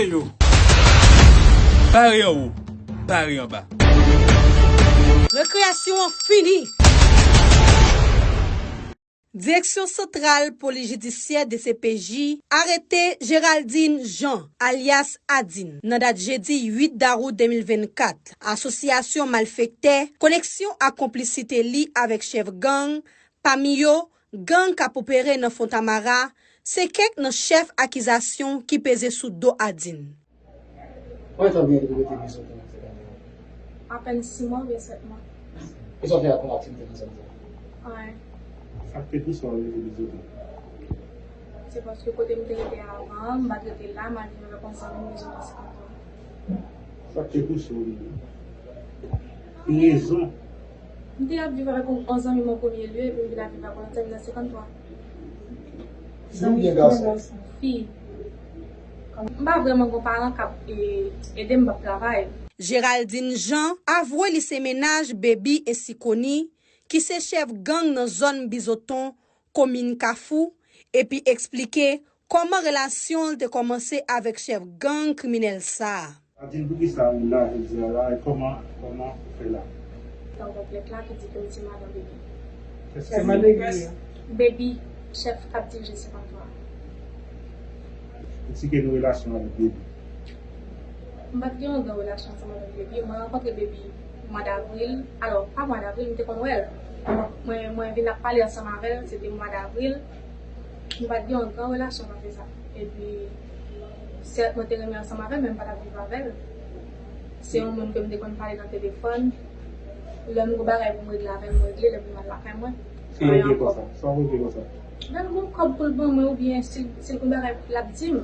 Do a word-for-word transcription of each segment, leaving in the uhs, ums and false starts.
Yo. Bare anwo, bare anba. Rekreyasyon an fini. Direksyon Santral Polis Jidisyè, D C P J, arete Géraldine Jean, alyas Adin, nan dat jedi uit dawout de mil vennkat. Asosyasyon malfektè, koneksyon ak konplisite li avèk chèf gang, pami yo, gang k ap opere nan Fontamara, se kèk nan chèf akizasyon ki peze sou do Adin. Konbyen tan w gen depi w rete Bizoton nan Santral? Apèn sis mwa oubyen sèt mwa. Kisa w fè ak yon aktivite nan zòn sa? Anyen. Sa k te pouse w al rete Bizoton? Se paske kote m te rete avan an, m pa t rete la, m al viv avèk yon zanmi m Bizoton senkanntwa. Sa k te pouse w vini? Ki rezon? M te ap viv avèk yon, yon zanmi m an premye lye, epi m vin ap viv avèk yon zanmi nan senkanntwa. Fi oubyen gason? Fi. M pa vrèman gen paran k ap, e, ede m, m p ap travay. Géraldine Jean avwe li se mennaj Baby Ensikoni, ki se chèf gang nan zòn Bizoton, komin Kafou, epi eksplike kòman relasyon l te kòmanse avèk chèf gang kriminèl sa a. Adin, poukisa ou la jodi a la, e kòman, kòman ou fè la? Tan konplèt la ki di ke m se madan Baby. Kiyès ki se madan Baby? Baby, chèf k ap dirije senkanntwa. Eksplike nou relasyon avèk Baby. M pa t gen yon gran relasyon ansanm avèk Baby. Mwen rankontre Baby mwa davril. Alò, pa mwa davril, m te konn wè l. Mwen, mwen vin ap pale ansanm avè l, se te mwa davril. M pa t gen yon gran relasyon nan sa. Epi, sèt, mwen te renmen ansanm avè l, men m pa t ap viv avè l. Se yon moun ke m te konn pale nan telefòn. Lè m gon bagay pou m regle avè l, m regle, lè pou m al lakay mwen. Sa w regle konsa? Sa w regle konsa? Lè l gon kòb pou l ban mwen, oubyen si, si l gon bagay l ap di m.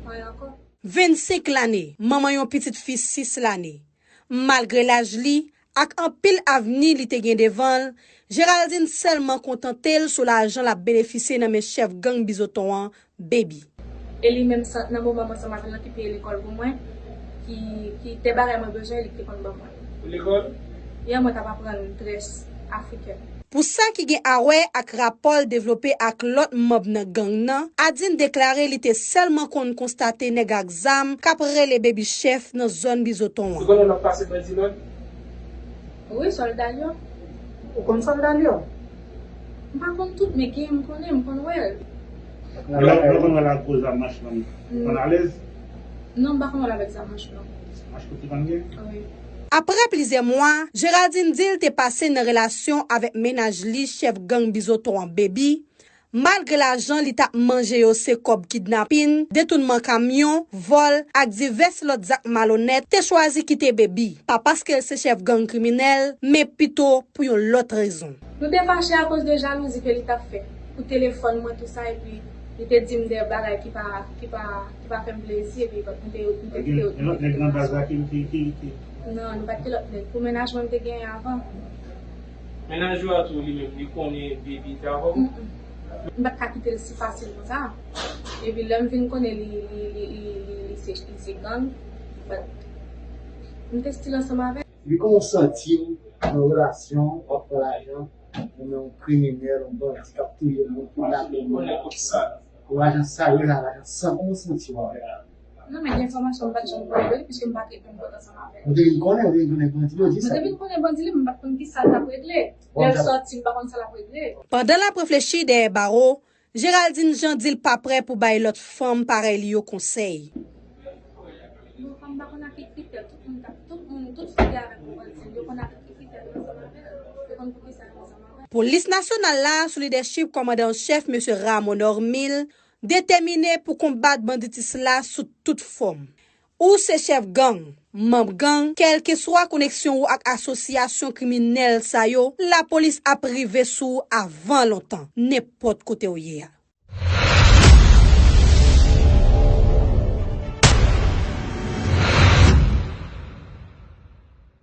Anyen ankò. Vennsenk lane, manman yon pitit fi sis lane. Malgre laj li ak anpil avni li te gen devan l, Géraldine sèlman kontante l sou lajan l ap benefisye nan men chèf gang Bizoton an, Baby. E li menm sa, nan moman m ansanm avè l lan ki peye lekòl pou mwen, ki, ki te bagay mwen bezwen, li ki te konn ban mwen. Pou lekòl? Yè mwen t ap aprann drès afriken. Pou sa ki gen a wè ak rapò l devlope ak lòt manm nan gang nan, Adin deklare li te sèlman konn konstate nèg ak zam k ap rele Baby Chèf nan zòn Bizoton an. Ou konnen l ap pase bandi lòd? Wi, sòlda l yo. Ou konn sòlda l yo? M pa konn tout, men gen, m konnen, m konn wè l. Lè, lè w konn wè l ak gwo zam manch lan, ou konn alèz? Non, m pa konn wè l avèk zam manch lan. Manch kout li konn gen? Wi. Apre plizyè mwa, Géraldine di l te pase nan relasyon avèk mennaj li, chèf gang Bizoton an, Baby, malgre lajan li t ap manje yo se kòb kidnapin, detounman kamyon, vòl ak divès lòt zak malonèt, te chwazi kite Baby, pa paske l se chèf gang kriminèl, men pito pou yon lòt rezon. Nou te fache akoz de jalouzi ke li t ap fè pou telefòn mwen, tou sa, epi li te di m de bagay ki pa, ki pa, ki pa fè m plezi, epi m te, m te kite yo. Gen lòt nèg nan baz la ki, ki, ki, ki... Non, nou pa t gen lòt nèg. Pou mennaj mwen, m te genyen avan. Mennaj ou a tou, li menm, li konnen Baby te avè w? Mm-mm. M pa t ka kite l si fasil konsa. Epi lè m vin konnen li, li, li, li, li, li se, li se gang, but m te still ansanm avè l. Epi kòman w santi w nan relasyon, w ap pran lajan, ou nan yon kriminèl, yon bandi k ap touye moun, kidnape moun? Ou lajan sal, ou la lajan sal, kòman w santi w avè l? Non, men gen enfòmasyon m pa t janm konnen li, piske m pa t ret menm pòt ansanm avè l. Ou te vin konnen, ou te vin konnen bandi li? Mwen te vin konnen bandi li, men m pa t konn kisa l t ap regle. Lè l sòti, m pa konn sa l ap regle. Pandan l ap reflechi dèyè bawo, Géraldine Jean di l pa prè pou bay lòt fanm parèy li yo konsèy. Bon, fanm pa konn ak ki kritè, tout moun k ap, tout moun, tout fi ki avèk yon bandi, yo konn ak ki kritè yo ansanm avè l, yo konn poukisa yo ansanm avè l. Polis nasyonal la, sou lidèchip kòmandan an chèf, mesye Rameau Normil, detèmine pou konbat banditis la sou tout fòm. Ou se chèf gang, manm gang, kèlkeswa koneksyon ou ak asosyasyon kriminèl sa yo, lapolis ap rive sou ou avan lontan, nenpòt kote w ye a.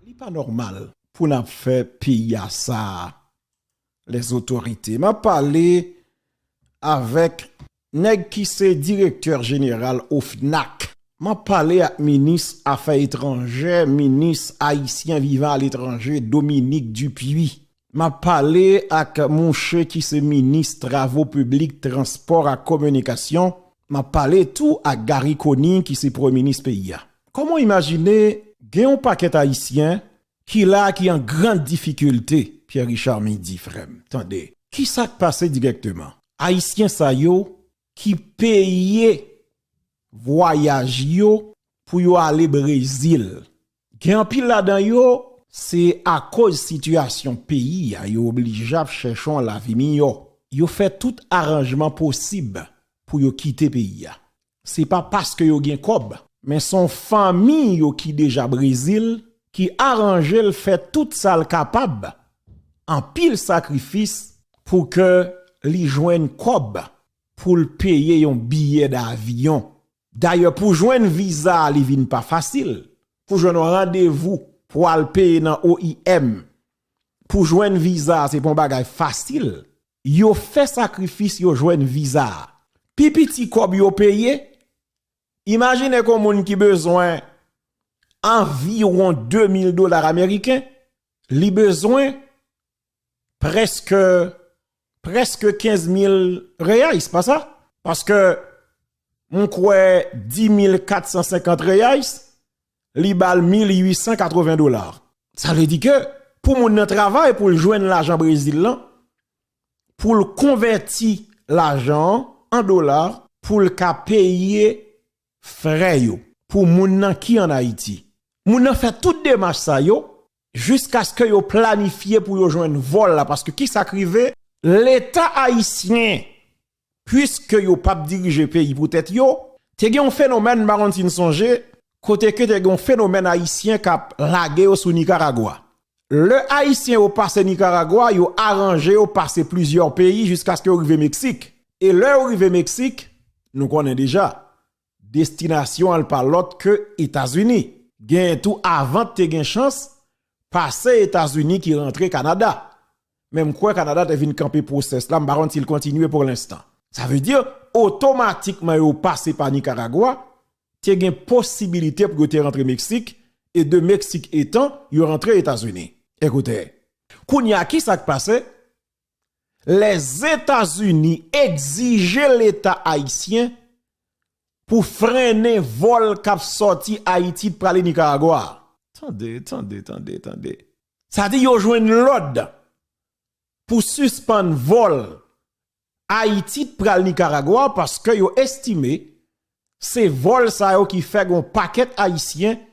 Li pa nòmal pou n ap fè peyi a sa a. Lèzotorite. M ap pale avèk nèg ki se direktè jeneral OFNAC. M ap pale ak minis afè etranjè, minis ayisyen vivan aletranje, Dominique Dupuy. M ap pale ak mouche ki se minis travo piblik, transpò ak kominikasyon, M ap pale tou ak Garry Conille ki se premye minis peyi a. Kòman w imajine gen yon pakèt Ayisyen ki la ki an gran difikilte, Pierre Richard Midy, frè m, tande. Kisa k pase dirèkteman? Ayisyen sa yo ki peye vwayaj yo pou yo ale Brezil. Gen anpil ladan yo, se akoz sitiyasyon peyi a, yo oblije ap chèche yon lavi miyò. Yo fè tout aranjman posib pou yo kite peyi a. Se pa paske yo gen kòb, men se yon fanmi yo ki deja Brezil, ki aranje l fè tout sa l kapab, anpil sakrifis pou ke li jwenn kòb pou l peye yon biyè davyon. Dayè, pou jwenn viza a, li vin pa fasil. Pou jwenn yon randevou pou al peye nan O I M, pou jwenn viza a, se pa yon bagay fasil. Yo fè sakrifis, yo jwenn viza a. Pi piti kòb yo peye, imajine ke yon moun ki bezwen anviwon de mil dola ameriken, li bezwen prèske, prèske kenz mil reais, pa sa? Paske m kwè dis mil kat san senkant reais, li ba l mil uit san katreven dola. Sa vle di ke pou moun nan travay pou l jwenn lajan Brezil lan, pou l konvèti lajan an an dola, pou l ka peye frè yo, pou moun nan ki ann Ayiti. Moun nan fè tout demach sa yo, jiskaske yo planifye pou yo jwenn vòl la, paske kisa k rive? Leta ayisyen, piske yo p ap dirije peyi pou tèt yo, te gen yon fenomèn, m pa konn si n sonje, kote ke te gen yon fenomèn ayisyen k ap lage yo sou Nikaragwa. Lè ayisyen yo pase Nikaragwa, yo aranje yo pase plizyè peyi jiskaske yo rive Meksik. E lè yo rive Meksik, nou konnen deja, destinasyon an l pa lòt ke Etazini. Genyen tou avan te gen chans pase Etazini ki rantre Kanada. Men m kwè Kanada te vin kanpe pwosès la, m pa konn si l kontinye pou lenstan. Sa vle di, otomatikman yo pase pa Nikaragwa, te gen posibilite pou yo te rantre Meksik, e de Meksik etan, yo rantre Etazini. Ekoute, kounye a, kisa k pase? Lèzetazini egzije Leta ayisyen pou frennen vòl k ap sòti Ayiti prale Nikaragwa. Tande, tande, tande, tande. Sa di yo jwenn lòd pou sispann vòl Ayiti pral Nikaragwa paske yo estime se vòl sa yo ki fè gon pakèt Ayisyen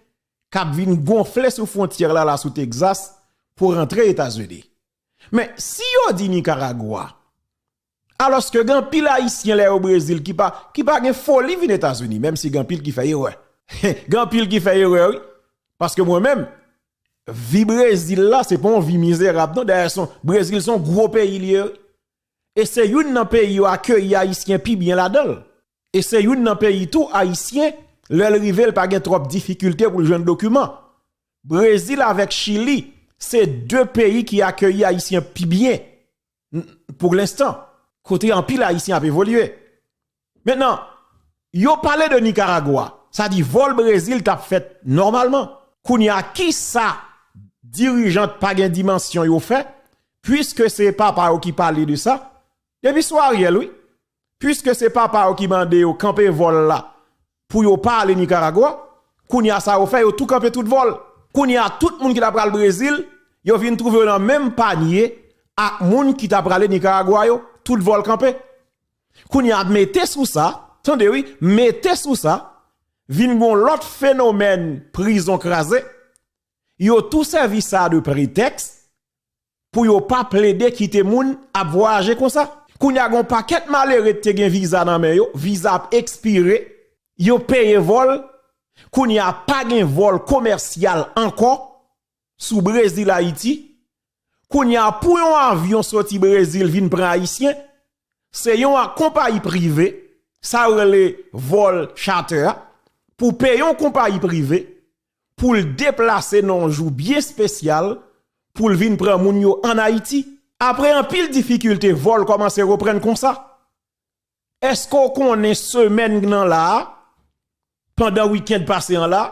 k ap vin gonfle sou fwontyè la, la sou Texas pou rantre Etazini. Men si yo di Nikaragwa, alòske gen anpil Ayisyen lè yo Brezil ki pa, ki pa gen foli vin Etazini, menm si gen anpil ki fè erè. Gen anpil ki fè erè, wi. Paske mwen menm, vi Brezil la, se pa yon vi mizerab, non. Dayè, se yon, Brezil se yon gwo peyi li ye, wi. E se youn nan peyi yo akeyi Ayisyen pi byen ladan l. E se youn nan peyi tou, Ayisyen, lè l rive, l pa gen twòp difikilte pou l jwenn dokiman. Brezil avèk Chili, se de peyi ki akeyi Ayisyen pi byen, n-, pou lenstan, kote anpil Ayisyen ap evolye. Mentnan, yo pale de Nikaragwa, sa di vòl Brezil t ap fèt nòmalman. Kounye a, kisa dirijan pa gen dimansyon yo fè, piske se papa yo ki pale de sa, depi sou Ariel, wi. Piske se papa yo ki mande yo kanpe vòl la pou yo pa ale Nikaragwa, kounye a sa yo fè, yo tou kanpe tout vòl. Kounye a, tout moun ki ta pral Brezil, yo vin twouve yo nan menm panye ak moun ki ta prale Nikaragwa yo, tout vòl kanpe. Kounye a, mete sou sa, tande wi, mete sou sa, vin gon lòt fenomèn prizon kraze, yo tou sèvi sa de pretèks pou yo pa plede kite moun ap vwayaje konsa. Kounye a, gon pakèt malere te gen viza nan men yo, viza ap ekspire, yo peye vòl, kounye a pa gen vòl komèsyal ankò sou Brezil Ayiti. Kounye a, pou yon avyon soti Brezil vin pran Ayisyen, se yon a-, konpayi prive, sa yo rele vòl charter a, pou peye yon konpayi prive, pou l deplase nan yon jou byen espesyal, pou l vin pran moun yo ann Ayiti. Apre anpil difikilte, vòl kòmanse reprann konsa. Èske w konnen semèn nan la a, pandan wikenn pase an la,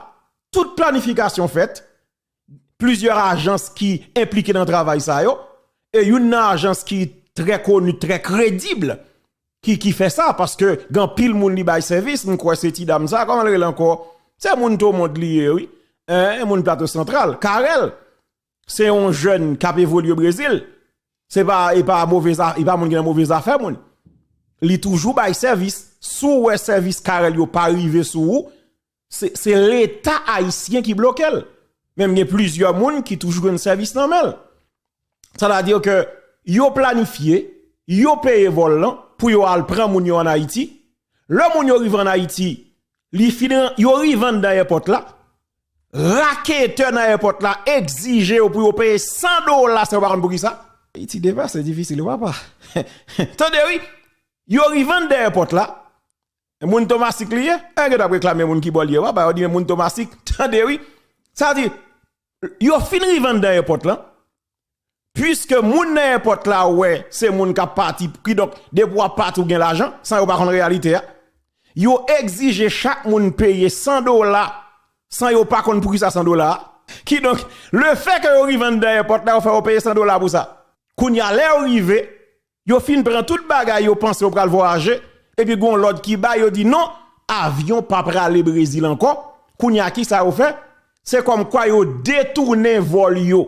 tout planifikasyon fèt, plizyè ajans ki enplike nan travay sa yo, e youn nan ajans ki trè koni, trè kredib, ki, ki fè sa, paske gen anpil moun li bay sèvis, m kwè se ti dam sa, kòman l rele ankò? Se moun Tomond li ye, wi. Hein, moun Plato Santral, Carel. Se yon jèn k ap evolye Brezil. Se pa, e pa move za-, e pa moun ki nan move zafè, moun. Li toujou bay sèvis. Si w wè sèvis Carel yo pa rive sou ou, se, se Leta ayisyen ki bloke l. Men gen plizyè moun ki toujou jwenn sèvis nan men l. Sa vle di ke yo planifye, yo peye vòl lan pou yo al pran moun yo ann Ayiti. Lè moun yo rive ann Ayiti, li fin, yo rive anndan èpòt la, raketè nan èpòt la egzije yo pou yo peye san dola, san yo pa konn poukisa. Ayiti depase difisil, wi, papa. Tande, wi, yo rive anndan èpòt la, moun Tomasik li ye, e gen t ap reklame moun ki bò li ye, papa, yo di men moun Tomasik, tande, wi. Sa di, yo fin rive anndan èpòt lan, piske moun nan èpòt la wè se moun k ap pati, kidonk, depi w ap pati, ou gen lajan, san yo pa konn reyalite a. Yo egzije chak moun peye san dola, san yo pa konn poukisa san dola a. Kidonk, lefètke yo rive anndan èpòt la, yo fè yo peye san dola pou sa. Kounye a, lè yo rive, yo fin pran tout bagay, yo panse yo pral vwayaje, epi gen yon lòd ki bay, yo di non, avyon pa prale Brezil ankò. Kounye a, kisa yo fè? Se kòmkwa yo detounen vòl yo.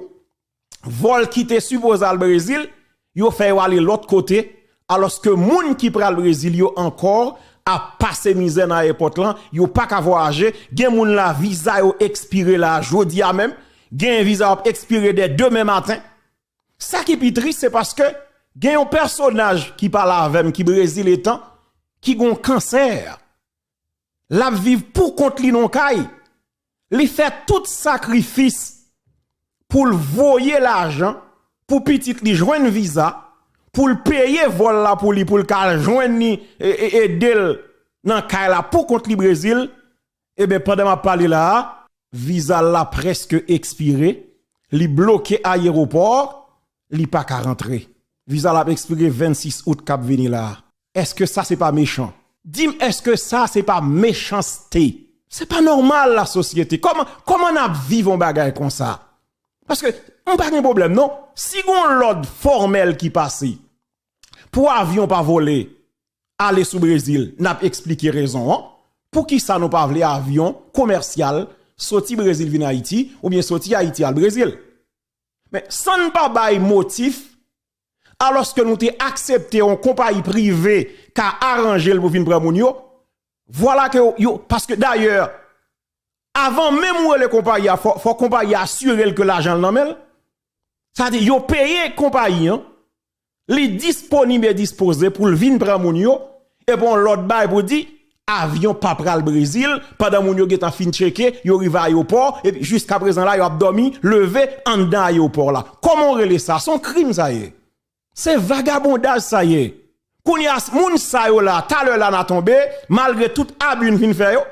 Vòl ki te sipoze al Brezil, yo fè yo ale lòt kote, alòske moun ki pral Brezil yo ankò ap pase mizè nan ayewopò lan, yo pa ka vwayaje, gen moun la viza yo ekspire la jodi a menm, gen viza yo ap ekspire dè demen maten. Sa ki pi tris, se paske gen yon pèsonaj ki pale avè m ki Brezil etan, ki gon kansè. L ap viv pou kont li nan kay. Li fè tout sakrifis pou l voye lajan, pou pitit li jwenn viza, pou l peye vòl la pou li, pou l ka jwenn li, e, e, ede l nan kay la pou kont li Brezil. Ebyen, pandan m ap pale la a, viza l la prèske ekspire, li bloke ayewopò, li pa ka rantre. Viza l ap ekspire vennsis out k ap vini la a. Èske sa se pa mechan? Di m, èske sa se pa mechanste? Se pa nòmal, lasosyete. Kòman, kòman n ap viv yon bagay konsa? Paske m pa gen pwoblèm, non. Si gon lòd fòmèl ki pase pou avyon pa vole ale sou Brezil, n ap eksplike rezon an. Poukisa nou pa vle avyon komèsyal soti Brezil vin Ayiti, oubyen soti Ayiti al Brezil? Men, san n pa bay motif, alòske nou te aksepte yon konpayi prive ka aranje l pou vin pran moun yo, vwala ke yo, yo, paske dayè, avan menm ou rele konpayi a, fò, fò konpayi a asire l ke lajan l nan men l. Sa di, yo peye konpayi an, li disponib e dispoze pou l vin pran moun yo, epi yon lòt bay pou di, avyon pa pral Brezil, pandan moun yo gentan fin tcheke, yo rive ayewopò, epi jiskaprezan la, yo ap dòmi, leve, anndan ayewopò la. Kòman w rele sa? Se yon krim sa ye. Se vagabondaj sa ye. Kounye a, moun sa yo la, talè la n a tonbe, malgre tout abi n fin fè yo.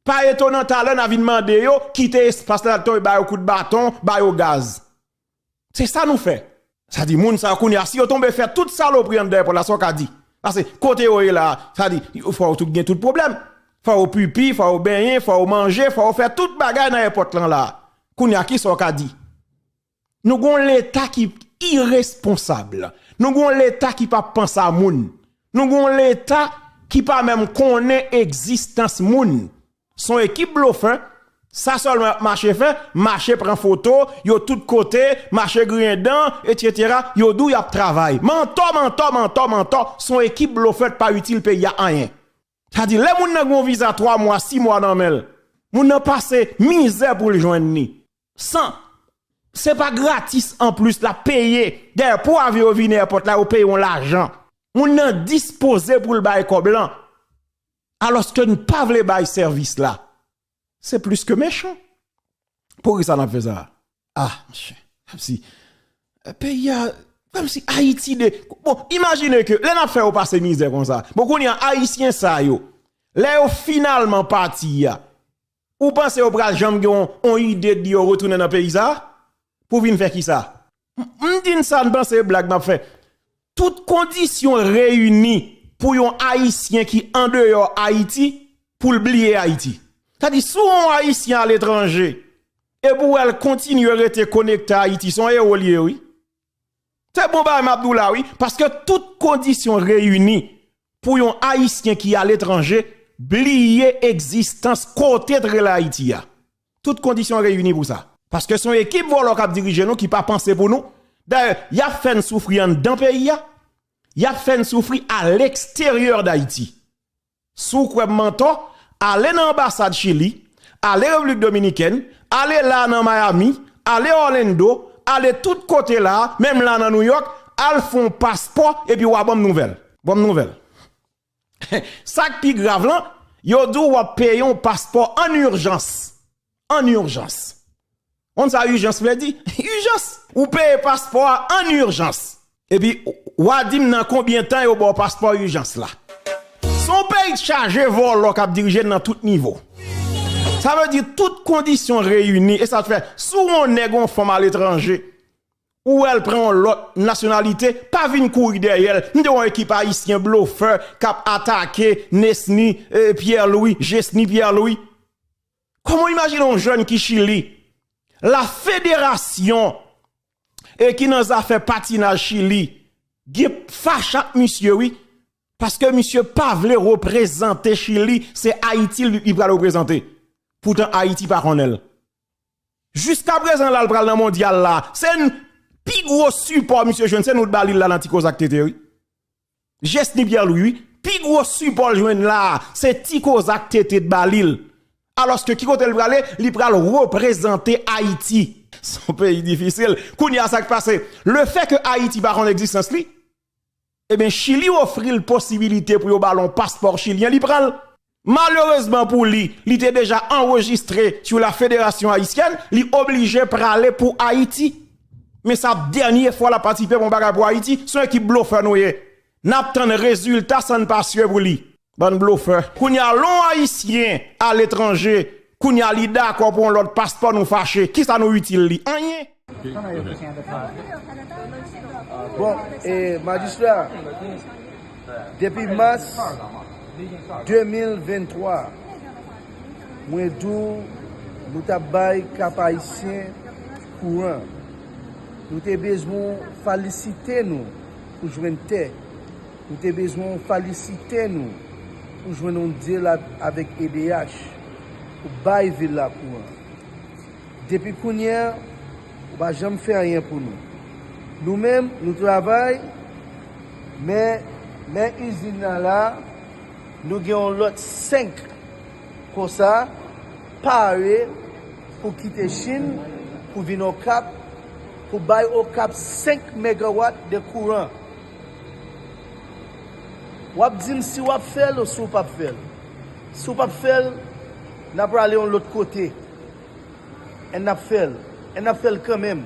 Pa etonan, talè n a vin mande yo kite espas la, n a tonbe ba yo kout baton, ba yo gaz. Se sa nou fè. Sa di, moun sa yo kounye a, si yo tonbe fè tout salopri anndan èpòt la, sa w ka di? Paske kote yo ye la, sa di, fò yo tout gen tout pwoblèm. Fò yo pipi, fò yo benyen, fò yo manje, fò yo fè tout bagay nan èpòt lan la. Kounye a, kisa w ka di? Nou gon Leta ki iresponsab. Nou gon Leta ki pa panse a moun. Nou gon Leta ki pa menm konnen egzistans moun. Se yon ekip blofè. Sa sèlman y ap mache fè, mache pran foto, yo tout kote, mache griyen dan, etsetera. Yo di w y ap travay. Mantò, mantò, mantò, mantò. Se yon ekip blofè k pa itil peyi a anyen. Sa di, lè moun nan gon viza twa mwa, sis mwa nan men l, moun nan pase mizè pou l jwenn li. San, se pa gratis anplis, l ap peye. Dayè, pou avyon yo vini èpòt la, yo peye yon lajan. Moun nan dispoze pou l bay kòb lan. Alòske n pa vle bay sèvis la. Se plis ke mechan. Poukisa n ap fè sa? Ah, monchè. Kòmsi, eh, peyi a, kòmsi Ayiti de, bon, imajine ke lè n ap fè yo pase mizè konsa. Bon, kounye a, Ayisyen sa yo, lè yo finalman pati a, ou panse yo pral janm gen yon, yon ide di yo retounen nan peyi sa a? Pou vin fè kisa? M, m di n sa, n panse e blag m ap fè. Tout kondisyon reyini pou yon Ayisyen ki andeyò Ayiti, pou l bliye Ayiti. Sa di, si w yon Ayisyen aletranje, e pou w wè l kontinye rete konekte a Ayiti, se yon ewo l ye, wi. Se bon bagay m ap di w la, wi, paske tout kondisyon reyini pou yon Ayisyen ki aletranje bliye egzistans kote t rele Ayiti a. Tout kondisyon reyini pou sa. Paske se yon ekip vòlò k ap dirije nou ki pa panse pou nou. Dayè, y ap fè n soufri anndan peyi a, y ap fè n soufri aleksteryè Dayiti. Si w kwè m antò, ale nan anbasad Chili, ale Repiblik Dominikèn, ale la nan Miami, ale Orlando, ale tout kote la, menm la nan New York, al fè yon paspò epi w a ban m nouvèl. Ban m nouvèl. Sa k pi grav lan, yo di w w ap peye yon paspò an ijans. An ijans. Konn sa ijans vle di? Ijans! Ou peye paspò a an ijans. Epi, w a di m nan konbyen tan yo ba w paspò ijans la. Se yon peyi k chaje vòlò k ap dirije n nan tout nivo. Sa vle di tout kondisyon reyini, e sa fè, si w yon nèg, yon fanm aletranje, ou wè l pran yon lòt nasyonalite, pa vin kouri dèyè l. M te wè yon ekip ayisyen blofè k ap atake Nesny, eh, Pierre Louis, Jesny Pierre Louis. Kòman w imajine yon jèn ki Chili? La federasyon, eh, ki nan zafè patinaj Chili, gen fache ak misye, wi. Paske misye pa vle reprezante Chili, se Ayiti li, li pral reprezante. Poutan Ayiti pa konnen l. Jiskaprezan la l pral nan mondyal la, se n, pi gwo sipò misye jwenn, se nou t ba li l la nan Ti Kozak Tete, wi. Jesny Pierre Louis, wi. Pi gwo sipò l jwenn la, se Ti Kozak Tete t ba li l. Alòske ki kote l prale? Li pral reprezante Ayiti. Se yon peyi difisil. Kounye a sa k pase? Lefètke Ayiti pa konn egzistans li, ebyen, Chili ofri l posibilite pou yo ba l yon paspò chilyen, li pran l. Malerezman pou li, li te deja anrejistre sou la Fédération Haïtienne, li oblije prale pou Ayiti. Men sa ap dènye fwa l ap patisipe pou yon bagay pou Ayiti, se yon ekip blofè nou ye. N ap tann rezilta san n pa sye pou li. Bann blofè. Kounye a, lè yon Ayisyen aletranje, kounye a li dakò pou yon lòt paspò, nou fache. Kisa nou itil li? Anyen. Bon, e, majistra, depi mas de mil venntwa, mwen di w, nou t ap bay Kap Ayisyen kouran. Nou te bezwen w falisite nou pou jwenn tè. Nou te bezwen w falisite nou pou jwenn yon deal avèk E D H pou bay vil la kouran. Depi kounye a, ou pa janm fè anyen pou nou. Nou menm, nou travay, men, men izin nan la, nou gen yon lòt senk konsa, pare pou kite Chin, pou vin Okap, pou bay Okap senk megawat de kouran. W ap di m si w ap fè l ou si w p ap fè l. Si w p ap fè l, n a prale yon lòt kote. And n ap fè l. And n ap fè l kanmenm.